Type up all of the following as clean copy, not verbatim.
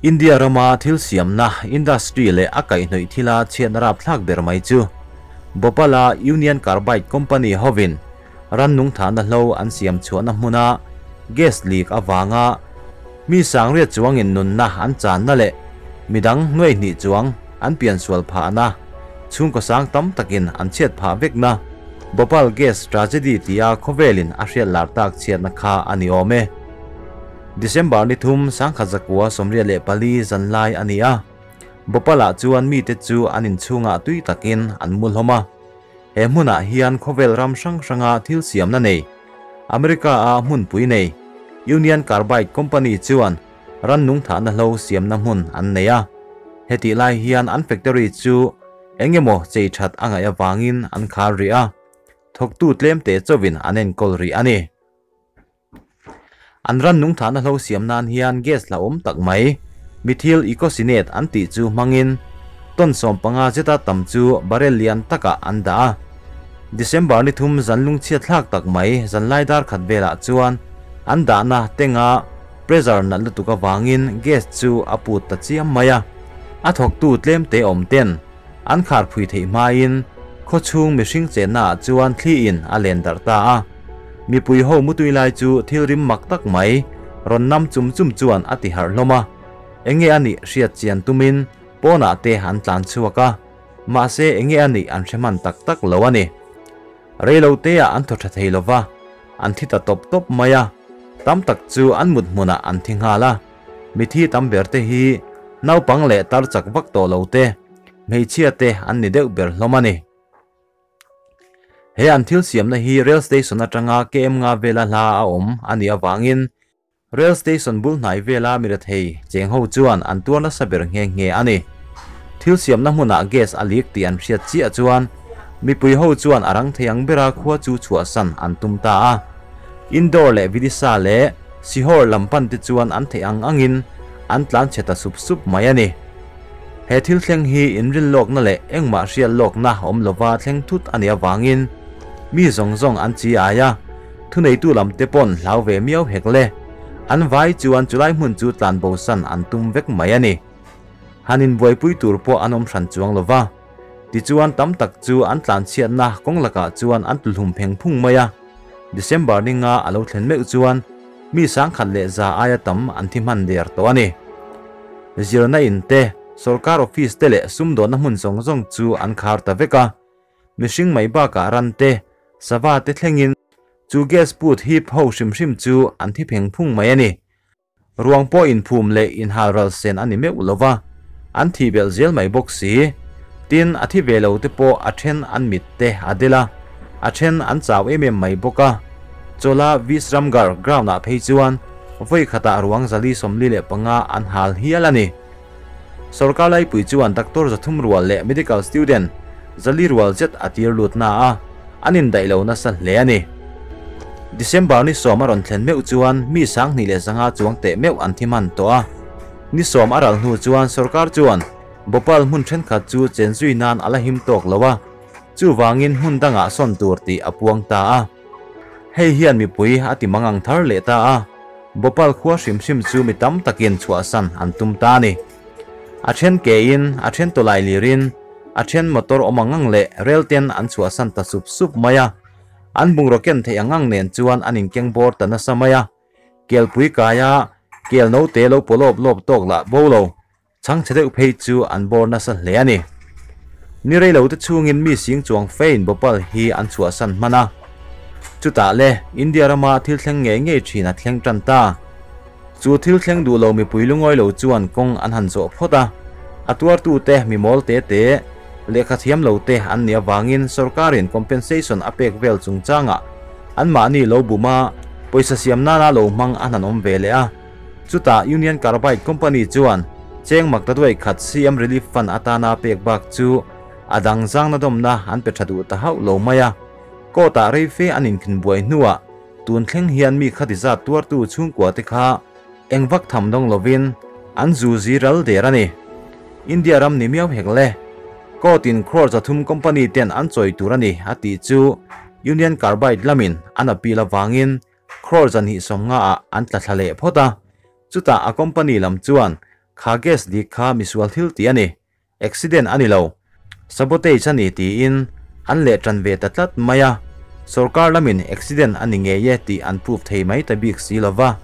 India rama thil siamna industry leh a kaihhnawih thila chhiatna rapthlak ber mai chu Bhopal-a Union Carbide Company hovin rannung thahna hlo an siam chhuahna hmuna gas leak avanga mi sangriat chuangin nunna an channa leh midang nuai hnih chuang an piansual phahna chhungkaw sang tam takin an chhiat phah vekna Bhopal gas tragedy tia khawvelin a hriat lar tak chhiatna kha a ni awm e. December ni thum sangkhat zakua 84 zanlai a ni a. Bhopal-ah chuan mite chu an inchhungah tui takin an mu hlawm a. He hmunah hian khawvel ram hrang hranga thil siamna nei, America-a hmunpui nei, Union Carbide Company chuan rannung thahna hlo siamna hmun an nei a. Hetih lai hian an factory chu eng emaw chei that a ngaih avangin an khar rih a, thawktu tlem te chauhin an enkawl rih a ni. An rannung thahna hlo siam nan hian gas hlauhawm tak mai, methyl ecosinate an tih chu hmangin ton 15 zeta tam chu barrel lian takah an dah a. December ni thum zan lungchhiat thlak tak mai zanlai dar khat velah chuan an dahna tenga pressure nat lutuk avangin gas chu a put ta chiam mai a. A thawktu tlem te awm ten an khar phui theih hmain khawchhung mihring chenna ah chuan thli in a len darh ta a. Mipui ho mutui lai chu thil rim mak tak mai rawn nam chum chum chuan a ti harh hlawm a. Enge a nih hriat chian tumin pawnah te an tlan chhuak a, mahse enge a nih an hre hman tak tak lo a ni. Reilo te ah an thaw tha thei lova, an thi ta tawp tawp mai a. Tam tak chu an mut hmunah an thi nghal a. Mithi tam ber te hi naupang leh tar chak vak tawh lo te, hmeichhia te an ni deuh ber hlawm a ni. He an thil siamna hi rail station atanga KM nga vela hla a awm a nih avangin rail station bul hnai vela mi rethei cheng ho chuan an tuar nasa ber nghe nghe a ni. Thil siamna hmunah gas a leak tih an hriat chiah chuan mipui ho chuan a rang thei ang bera khua chu chhuahsan an tum ta a. Indore leh Vidisha leh Sihor lam pan te chuan an theih ang angin an tlan chhe ta sup sup mai a ni. He thil thleng hi inrin lawkna leh engmah hriat lawkna awm lova thleng thut a nih avangin mi zawng zawng an chi ai a, thuneitu lam te pawn hlau ve miau hek le. An vai chuan chulai hmun chu tlan bosan an tum vek mai a ni. Han inbuaipui tur pawh an awm hran chuang lova. Tichuan tam tak chu an tlanchhiatna kawng lakah chuan an tluhlum pheng phung mai a. December ni nga a lo thlen meuh chuan mi sangkhat leh za aia tam an thi hman der tawh a ni. Zirna in te, sorkar office te leh sumdawnna hmun zawng zawng chu an khar ta vek a. Mihring mai bakah ran te, sava te thlengin chu gas put hip ho hrim hrim chu an thi pheng phung mai a ni. Ruang pawh inphum leh inhal ral sen a ni meuh lova, an thih belh zel mai bawk si. Tin, a thi ve lo te pawh a then an mit te a del a, a then an chau em em mai bawk a. Chawla Visramgarh ground-ah phei chuan vawi khatah ruang 445 an hal hial a ni. Sorkar laipui chuan doctor 300 rual leh medical student 400 rual zet a tir lut na a, an indaih lo nasa hle a ni. December ni 10 a rawn thlen meuh chuan mi 2100 chuang teh meuh an thi hman tawh a. Ni 10 a ral hnu chuan sorkar chuan Bhopal hmun thenkhat chu chenzui nan a la him tawk lo a, chuvangin hmun dangah sawn tur tih a puang ta a. Hei hian mipui a ti mangang thar leh ta a, Bhopal khua hrim hrim chu mi tam takin chhuahsan an tum ta a ni. A then kein, a then tawlai lirin, a then motor awm angang leh rel ten an chhuahsan ta sup sup mai a. An bungraw ken theih angang nen chuan an inkeng bawr ta nasa mai a. Kelpui kaia kel no te lo pawlawp lawp tawk lah bo lo, chhangchhe deuh phei chu an bawr nasa hle a ni. Ni rei lo te chhungin mi sing chuang fein Bhopal hi an chhuahsan hman a. Chutah le India rama thil thleng ngei ngei thin a thleng tan ta. Chu thil thleng duh lo mipui lungawi lo chuan kawng an han zawh phawt a. A tuartu te mi mawl te te, lehkha thiam lo te an nih avangin sorkarin compensation a pek vel chungchangah anmahni lo bum a, pawisa siam nana lo hmang an han awm ve leh a. Chutah Union Carbide Company chuan cheng mak ta duai khat CM Relief Fund atana pek bak chu a dang zangna dawmna an pe tha duh ta hauh lo mai a. Court-ah rei fe an inkhin buai hnuah tun thleng hian mi khati zat tuartu chhungkua te kha engvak tham dawng lovin an zu zi ral der a ni. India ram ni miau hek le. Court-in crore 300 company ten an chawi tur a ni a tih chu Union Carbide lamin an appeal avangin crore 250 ah an tla thla leh phawt a. Chutah a company lam chuan Kha gas leak kha misual thil tih a ni, accident a ni lo, sabotage a ni tiin an leh tan ve ta tlat mai a. Sorkar lamin accident a ni ngei e tih an prove thei mai ta bik si lova,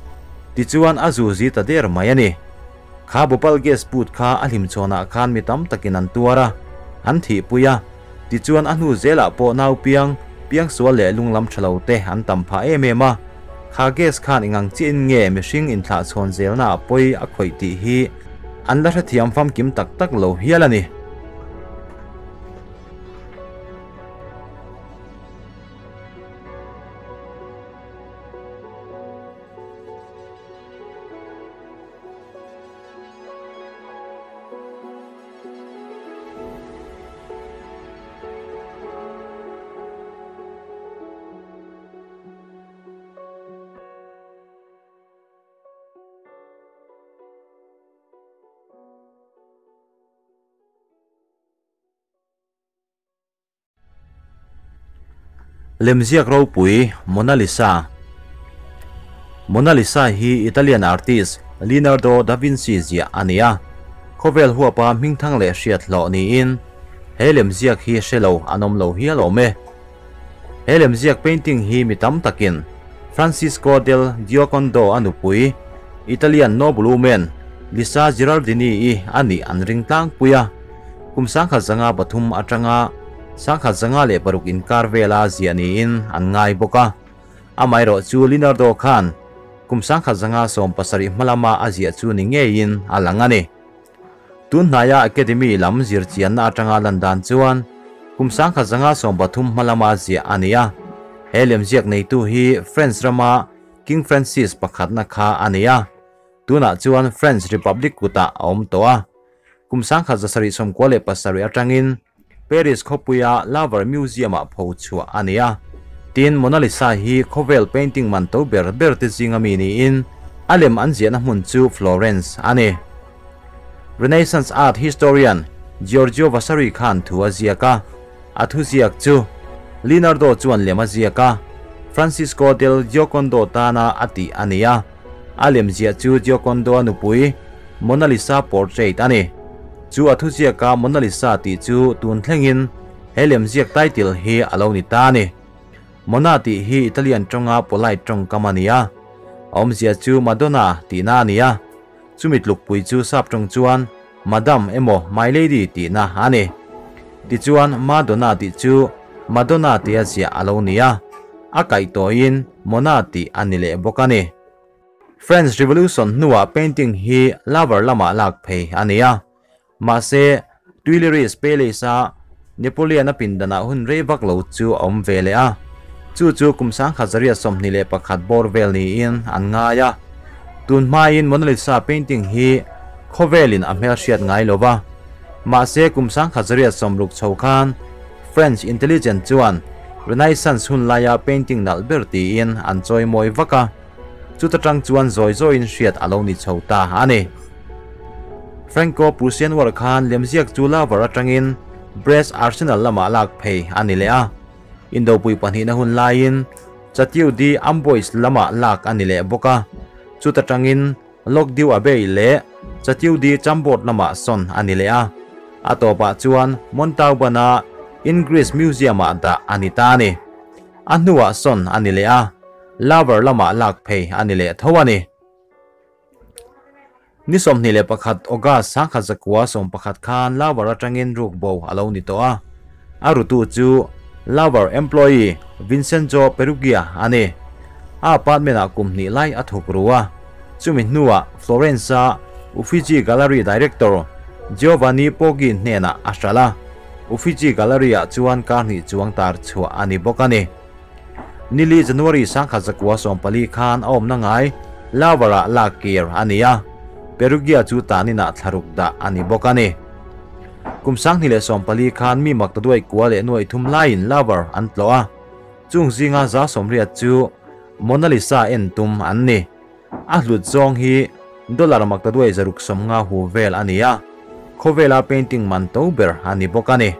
tichuan a zu zi ta der mai a ni. Kha Bhopal gas put kha a hlimchhawnah khan mi tam takin an tuar a, an thihpui a, tichuan a hnu zelah pawh nau piang, piangsual leh lunglam tha lo te an tam phah em em a. Kha gas khan engang chiahin nge mihring inthlahchhawn zelnaah pawi a khawih tih hi an la hrethiam famkim tak tak lo hial a ni. Lemziak ropui Mona Lisa Mona Lisa hi Italian artist Leonardo da Vinci ziah a ni a, khawvel huapa hmingthang leh hriat hlawh niin he lemziak hi hre lo an awm lo hial awm e. He lemziak painting hi mi tam takin Francisco del Giocondo a nupui, Italian noblewoman Lisa Gherardini-i a nih an ring tlangpui a. Kum 1903 atanga 1906 inkar vela ziah niin an ngai bawk a. Amaherawh chu Leonardo khan kum 1917 hmalama a ziah chu ni ngeiin a lang a ni. Tun hnaia Academy lam zirchianna atanga lan dan chuan kum 1913 hmalama ziah a ni a. He lemziak neitu hi French rama King Francis pakhatna kha a ni a. Tunah chuan French Republic kutah a awm tawh a. Kum 1797 atangin Paris khawpuia Louvre Museum-ah pho chhuah a ni a. Tin, Mona Lisa hi khawvel painting man to ber ber te zinga mi niin a lem an ziahna hmun chu Florence a ni. Renaissance art historian Giorgio Vasari khan thu a ziak a, a thu ziak chu Leonardo chuan lem a ziak a, Francisco del Giocondo tana a tih a ni a. A lem ziah chu Giocondo a nupui Mona Lisa portrait a ni. Chu a thuziaka Mona Lisa tih chu tun thlengin he lemziak title hi a lo ni ta a ni. Mona tih hi Italian tawnga polite tawngkam a ni a, a awmzia chu Madonna tihna a ni a, chumi tlukpui chu sap tawng chuan Madam emaw My Lady tihna a ni. Tichuan Madonna tih chu Madonna tia ziah a lo ni a, a kaihtawiin Mona tih a ni leh bawk a ni. French Revolution hnuah painting hi Louvre lamah lak phei a ni a. Mahse, Tuileries Palace-a Napoleon-a pindanah hun rei vak lo chu a awm ve leh a. Chu chu kum 1921 bawr vel niin an ngai a. Tun hmain Mona Lisa painting hi khawvelin a hmelhriat ngai lo va. Mahse, kum 1960 chho khan French intelligence chuan Renaissance hun laia painting nalh ber tiin an chawimawi vak a. Chuta tang chuan zawi zawiin hriat a lo ni chho ta a ni. Franco-Prussian War khan lemziak chu Louvre atangin Brest Arsenal lamah lak phei a ni leh a. Indopui pahnihna hun laiin Chateau de Amboise lamah lak a ni leh bawk a. Chuta tangin Locdiu Abbey leh Chateau de Chambord lamah sawn a ni leh a. A tawpah chuan Montauban-a Ingres Museum-ah dah a ni ta a ni. A hnuah sawn a ni leh a. Louvre lamah lak phei a ni leh tho a ni. Ni 21 August 1911 khan Louvre atangin ruk bo a lo ni tawh a. A rutu chu Louvre employee Vincenzo Perugia a ni. A apartment-ah kum hnih lai a thawk ru a. Chumi hnuah Florence-a Uffizi Gallery director Giovanni Poggi hnenah a hralh a. Uffizi Gallery-ah chuan kar hnih chuang tar chhuah a ni bawk a ni. Nili January 1914 khan a awmna ngai Louvre-ah lak kir a ni a, Perugia chu taninah thlaruk dah a ni bawk a ni. Kum 2014 khan mi mak ta duai kua leh nuaih thum laiin Louvre an tlawh a, chung zinga 180 chu Mona Lisa en tum an ni. A hlut zawng hi dollar mak ta duai 650 hu vel a ni a, khawvela painting man to ber a ni bawk a ni.